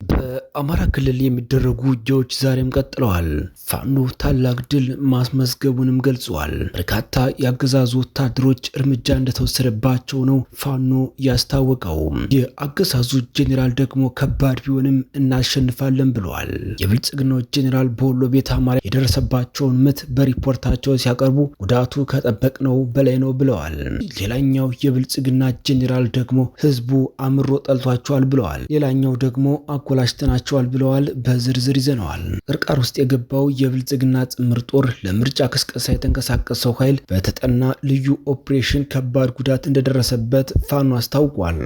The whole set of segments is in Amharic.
በአማራ ክልል የሚደረጉ ውጊያዎች ዛሬም ቀጥለዋል። ፋኖ ታላቅ ድል ማስመዝገቡንም ገልጸዋል። በርካታ የአገዛዙ ወታደሮች እርምጃ እንደተወሰደባቸው ነው ፋኖ ያስታወቀው። የአገዛዙ ጄኔራል ደግሞ ከባድ ቢሆንም እናሸንፋለን ብለዋል። የብልጽግናው ጄኔራል በወሎ ቤተ አማራ የደረሰባቸውን ምት በሪፖርታቸው ሲያቀርቡ ጉዳቱ ከጠበቅነው በላይ ነው ብለዋል። ሌላኛው የብልጽግና ጄኔራል ደግሞ ህዝቡ አምሮ ጠልቷቸዋል ብለዋል። ሌላኛው ደግሞ አኮላሽተናቸዋል ብለዋል። በዝርዝር ይዘነዋል። ቅርቃር ውስጥ የገባው የብልጽግና ጥምር ጦር ለምርጫ ቅስቀሳ የተንቀሳቀሰው ኃይል በተጠና ልዩ ኦፕሬሽን ከባድ ጉዳት እንደደረሰበት ፋኖ አስታውቋል።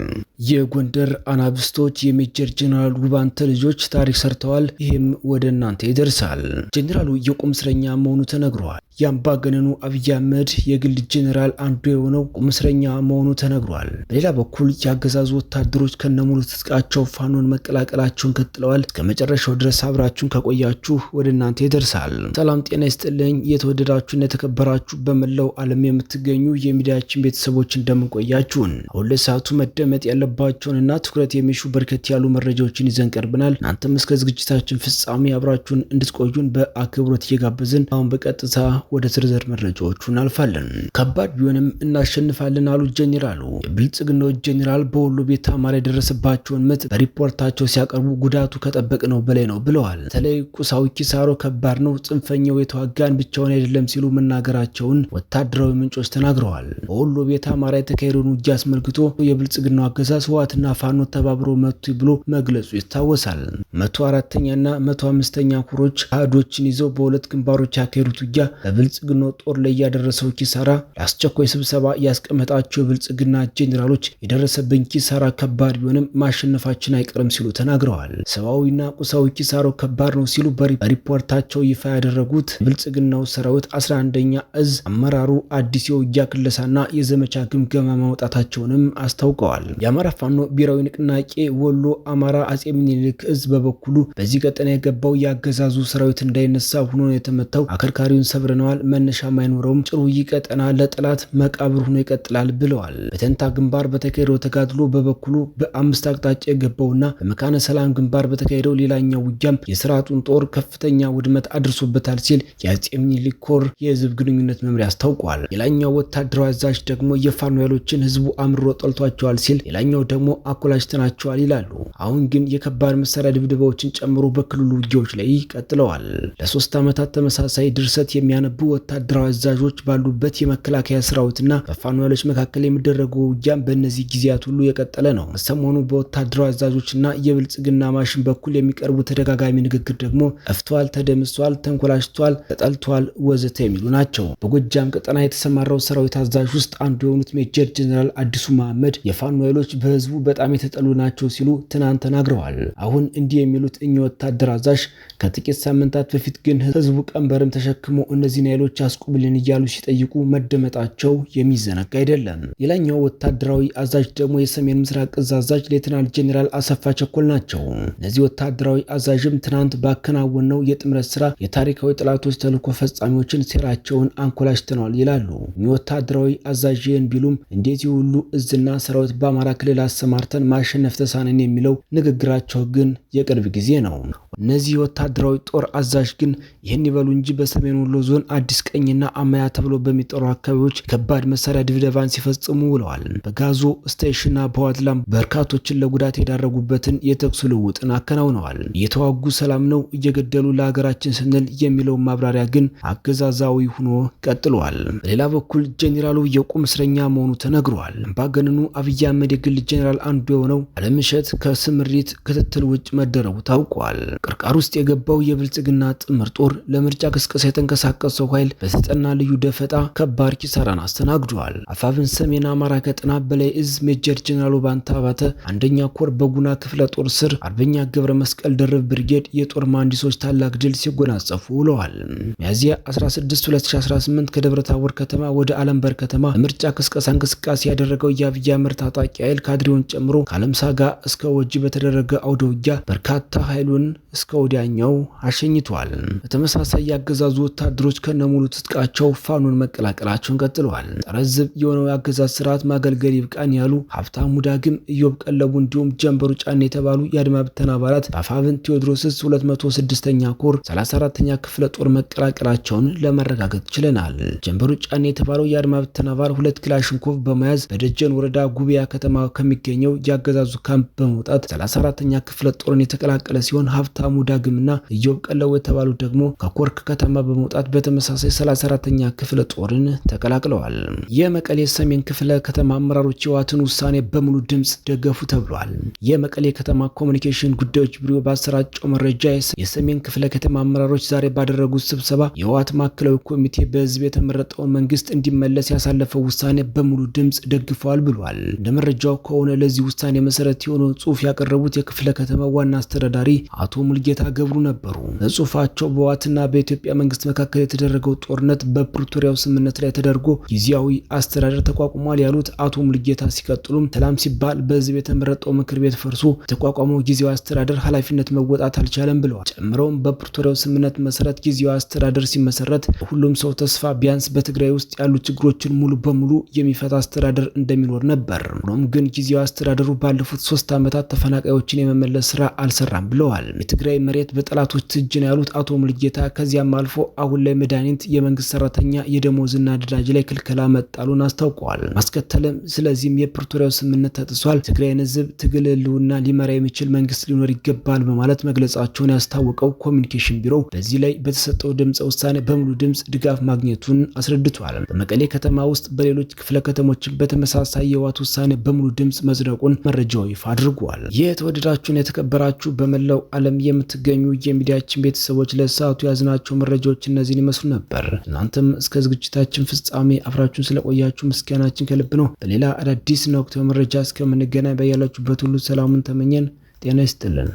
የጎንደር አናብስቶች የሜጀር ጄኔራል ውባንተ ልጆች ታሪክ ሰርተዋል። ይህም ወደ እናንተ ይደርሳል። ጄኔራሉ የቁም እስረኛ መሆኑ ተነግሯል። የአምባገነኑ አብይ አህመድ የግል ጄኔራል አንዱ የሆነው ቁም እስረኛ መሆኑ ተነግሯል። በሌላ በኩል የአገዛዙ ወታደሮች ከነሙሉ ትጥቃቸው ፋኖን መቀላቀላቸውን ቀጥለዋል። እስከ መጨረሻው ድረስ አብራችሁን ከቆያችሁ ወደ እናንተ ይደርሳል። ሰላም ጤና ይስጥልኝ። የተወደዳችሁና የተከበራችሁ በመላው ዓለም የምትገኙ የሚዲያችን ቤተሰቦች እንደምንቆያችሁን አሁን ለሰዓቱ መደመጥ ያለባቸውንና ትኩረት የሚሹ በርከት ያሉ መረጃዎችን ይዘን ቀርበናል። እናንተም እስከ ዝግጅታችን ፍጻሜ አብራችሁን እንድትቆዩን በአክብሮት እየጋበዝን አሁን በቀጥታ ወደ ዝርዝር መረጃዎቹ እናልፋለን። ከባድ ቢሆንም እናሸንፋለን አሉ ጄኔራሉ። የብልጽግናው ጄኔራል በወሎ ቤተ አማራ የደረሰባቸውን ምት በሪፖርታቸው ሲያቀርቡ ጉዳቱ ከጠበቅነው በላይ ነው ብለዋል። በተለይ ቁሳዊ ኪሳሮ ከባድ ነው፣ ጽንፈኛው የተዋጋን ብቻውን አይደለም ሲሉ መናገራቸውን ወታደራዊ ምንጮች ተናግረዋል። በወሎ ቤተ አማራ የተካሄደውን ውጊያ አስመልክቶ የብልጽግናው አገዛዝ ህወሓትና ፋኖ ተባብሮ መቱ ብሎ መግለጹ ይታወሳል። 104ኛና 105ኛ ኮሮች አሃዶችን ይዘው በሁለት ግንባሮች ያካሄዱት ውጊያ በብልጽግናው ጦር ላይ ያደረሰው ኪሳራ ለአስቸኳይ ስብሰባ ያስቀመጣቸው የብልጽግና ጄኔራሎች የደረሰብን ኪሳራ ከባድ ቢሆንም ማሸነፋችን አይቀርም ሲሉ ተናግረዋል። ሰብአዊና ቁሳዊ ኪሳራው ከባድ ነው ሲሉ በሪፖርታቸው ይፋ ያደረጉት የብልጽግናው ሰራዊት 11ኛ እዝ አመራሩ አዲስ የውጊያ ክለሳና የዘመቻ ግምገማ ማውጣታቸውንም አስታውቀዋል። የአማራ ፋኖ ብሔራዊ ንቅናቄ ወሎ አማራ አጼ ምኒልክ እዝ በበኩሉ በዚህ ቀጠና የገባው የአገዛዙ ሰራዊት እንዳይነሳ ሆኖ ነው የተመታው፣ አከርካሪውን ሰብረነዋል፣ መነሻም አይኖረውም፣ ጭሩ ይህ ቀጠና ለጠላት መቃብር ሆኖ ይቀጥላል ብለዋል። በተንታ ግንባር በተካሄደው ተጋድሎ በበኩሉ በአምስት አቅጣጫ የገባውና በመካነ ሰላም ግንባር በተካሄደው ሌላኛው ውጊያም የስርዓቱን ጦር ከፍተኛ ውድመት አድርሶበታል ሲል የአጼ ምኒልክ ኮር የህዝብ ግንኙነት መምሪያ አስታውቋል። ሌላኛው ወታደራዊ አዛዥ ደግሞ የፋኖ ኃይሎችን ህዝቡ አምርሮ ጠልቷቸዋል ሲል፣ ሌላኛው ደግሞ አኮላሽተናቸዋል ይላሉ። አሁን ግን የከባድ መሳሪያ ድብደባዎችን ጨምሮ በክልሉ ውጊያዎች ላይ ቀጥለዋል። ለ3 ዓመታት ተመሳሳይ ድርሰት የሚያነቡ ወታደራዊ አዛዦች ባሉበት የመከላከያ ሰራዊትና በፋኖ ኃይሎች መካከል የሚደረገው ውጊያም በእነዚህ ጊዜያት ሁሉ የቀጠለ ነው። ሰሞኑ በወታደራዊ አዛዦችና የብልጽግና ማሽን በኩል የሚቀርቡ ተደጋጋሚ ንግግር ደግሞ ጠፍቷል፣ ተደምሷል፣ ተንኮላሽቷል፣ ተጠልቷል ወዘተ የሚሉ ናቸው። በጎጃም ቀጠና የተሰማራው ሰራዊት አዛዥ ውስጥ አንዱ የሆኑት ሜጀር ጄኔራል አዲሱ መሐመድ የፋኖ ኃይሎች በህዝቡ በጣም የተጠሉ ናቸው ሲሉ ትናንት ተናግረዋል። አሁን እንዲህ የሚሉት እኚህ ወታደር አዛዥ ከጥቂት ሳምንታት በፊት ግን ህዝቡ ቀንበርም ተሸክሞ እነዚህን ኃይሎች አስቁምልን እያሉ ሲጠይቁ መደመጣቸው የሚዘነጋ አይደለም። ሌላኛው ወታደራዊ አዛዥ ደግሞ የሰሜን ምስራቅ እዝ አዛዥ ሌተናል ጄኔራል አሰፋ ቸኮል ናቸው። እነዚህ ወታደራዊ አዛዥም ትናንት ባከናወነው የጥምረት ስራ የታሪካዊ ጠላቶች ተልዕኮ ፈጻሚዎችን ሴራቸውን አንኮላሽተነዋል ይላሉ። እኚህ ወታደራዊ አዛዥ ይህን ቢሉም እንዴት ሁሉ እዝና ሰራዊት በአማራ ክልል አሰማርተን ማሸነፍ ተሳነን የሚለው ንግግራቸው ግን የቅርብ ጊዜ ነው። እነዚህ ወታደራዊ ጦር አዛዥ ግን ይህን ይበሉ እንጂ በሰሜን ወሎ ዞን አዲስ ቀኝና አማያ ተብሎ በሚጠሩ አካባቢዎች ከባድ መሳሪያ ድብደባን ሲፈጽሙ ውለዋል። በጋዞ ስቴሽንና በዋድላም በርካቶችን ለጉዳት የዳረጉበትን የተኩስ ልውውጥን አከናውነዋል። እየተዋጉ ሰላም ነው እየገደሉ ለሀገራችን ስንል የሚለው ማብራሪያ ግን አገዛዛዊ ሆኖ ቀጥሏል። በሌላ በኩል ጄኔራሉ የቁም እስረኛ መሆኑ ተነግሯል። አምባገነኑ አብይ አህመድ የግል ጄኔራል አንዱ የሆነው አለምሸት ከስምሪት ክትትል ውጭ መደረጉ ታውቋል። ቅርቃር ውስጥ የገባው የብልጽግና ጥምር ጦር ለምርጫ ቅስቀሳ የተንቀሳቀሰው ኃይል በተጠና ልዩ ደፈጣ ከባድ ኪሳራን አስተናግዷል። አፋብን ሰሜን አማራ ቀጠና በላይ እዝ ሜጀር ጄኔራል ውባንተ አባተ አንደኛ ኮር በጉና ክፍለ ጦር ስር አርበኛ ገብረ መስቀል ደርብ ብርጌድ የጦር መሐንዲሶች ታላቅ ድል ሲጎናጸፉ ውለዋል። ሚያዝያ 16 2018 ከደብረ ታቦር ከተማ ወደ አለምበር ከተማ ለምርጫ ቅስቀሳ እንቅስቃሴ ያደረገው የአብይ አህመድ ታጣቂ ኃይል ካድሬውን ጨምሮ ከአለምሳጋ እስከ ወጂ በተደረገ አውደ ውጊያ በርካታ ኃይሉን እስከ ወዲያኛው አሸኝቷል። በተመሳሳይ የአገዛዙ ወታደሮች ከነሙሉ ትጥቃቸው ፋኖን መቀላቀላቸውን ቀጥለዋል። ጸረ ሕዝብ የሆነው የአገዛዝ ስርዓት ማገልገል ይብቃን ያሉ ሀብታሙ ዳግም፣ ኢዮብ ቀለቡ እንዲሁም ጀንበሩ ጫኔ የተባሉ የአድማ ብተና አባላት በአፋብን ቴዎድሮስ 206ኛ ኮር 34ኛ ክፍለ ጦር መቀላቀላቸውን ለማረጋገጥ ችለናል። ጀንበሩ ጫኔ የተባለው የአድማ ብተና አባል 2 ክላሽንኮቭ በመያዝ በደጀን ወረዳ ጉቢያ ከተማ ከሚገኘው የአገዛዙ ካምፕ በመውጣት 34ኛ ክፍለ ጦርን የተቀላቀለ ሲሆን ሀብታሙ ዳግምና ኢዮብ ቀለቡ የተባሉት ደግሞ ከኮርክ ከተማ በመውጣት በተመሳሳይ 34ኛ ክፍለ ጦርን ተቀላቅለዋል። የመቀሌ ሰሜን ክፍለ ከተማ አመራሮች የህወሓትን ውሳኔ በሙሉ ድምፅ ደገፉ ተብሏል። የመቀሌ ከተማ ኮሚኒኬሽን ጉዳዮች ቢሮ ባሰራጨው መረጃ የሰሜን ክፍለ ከተማ አመራሮች ዛሬ ባደረጉት ስብሰባ የህወሓት ማዕከላዊ ኮሚቴ በህዝብ የተመረጠውን መንግስት እንዲመለስ ያሳለፈው ውሳኔ በሙሉ ድምፅ ደግፈዋል ብሏል። እንደ መረጃው ከሆነ ለዚህ ውሳኔ መሰረት የሆነውን ጽሁፍ ያቀረቡት የክፍለ ከተማ ዋና አስተዳዳሪ አቶ ሙልጌታ ገብሩ ነበሩ። በጽሁፋቸው በህወሓትና በኢትዮጵያ መንግስት መካከል የተደረገው ጦርነት በፕሪቶሪያው ስምምነት ላይ ተደርጎ ጊዜያዊ አስተዳደር ተቋቁሟል ያሉት አቶ ሙልጌታ ሲቀጥሉም ሰላም ሲባል በህዝብ የተመረጠው ምክር ቤት ፈርሶ የተቋቋመው ጊዜያዊ አስተዳደር ኃላፊነት መወጣት አልቻለም ብለዋል። ጨምረውም በፕሪቶሪያው ስምምነት መሰረት ጊዜያዊ አስተዳደር ሲመሰረት ሁሉም ሰው ተስፋ ቢያንስ በትግራይ ውስጥ ያሉ ችግሮችን ሙሉ በሙሉ የሚፈታ አስተዳደር እንደሚኖር ነበር። ሆኖም ግን ጊዜያዊ አስተዳደሩ ባለፉት 3 ዓመታት ተፈናቃዮችን የመመለስ ስራ አልሰራም ብለዋል። የትግራይ መሬት በጠላቶች እጅ ነው ያሉት አቶ ሙልጌታ ከዚያም አልፎ አሁን ላይ መድኃኒት፣ የመንግስት ሰራተኛ የደሞዝና ነዳጅ ላይ ክልከላ መጣሉን አስታውቀዋል። ማስከተልም ስለዚህም የፕሪቶሪያው ስምምነት ተጥሷል፣ ትግራይን ህዝብ ትግል ህልውና ሊመራ የሚችል መንግስት ሊኖር ይገባል በማለት መግለጻቸውን ያስታወቀው ኮሚኒኬሽን ቢሮ በዚህ ላይ በተሰጠው ድምፀ ውሳኔ በሙሉ ድምፅ ድጋፍ ማግኘቱን አስረድቷል። በመቀሌ ከተማ ውስጥ በሌሎች ክፍለ ከተሞች በተመሳሳይ የህወሓት ውሳኔ በሙሉ ድምፅ መጽደቁን መረጃው ይፋ አድርጓል። የተወደዳችሁን የተከበራችሁ በመላው ዓለም የምትገኙ የሚዲያችን ቤተሰቦች ለሰዓቱ ያዝናቸው መረጃዎች እነዚህን ይመስሉ ነበር። እናንተም እስከ ዝግጅታችን ፍጻሜ አብራችሁን ስለቆያችሁ ምስጋናችን ከልብ ነው። በሌላ አዳዲስና ወቅታዊ መረጃ እስከምንገናኝ በያላችሁበት ሁሉ ሰላሙን ተመኘን። ጤና ይስጥልን።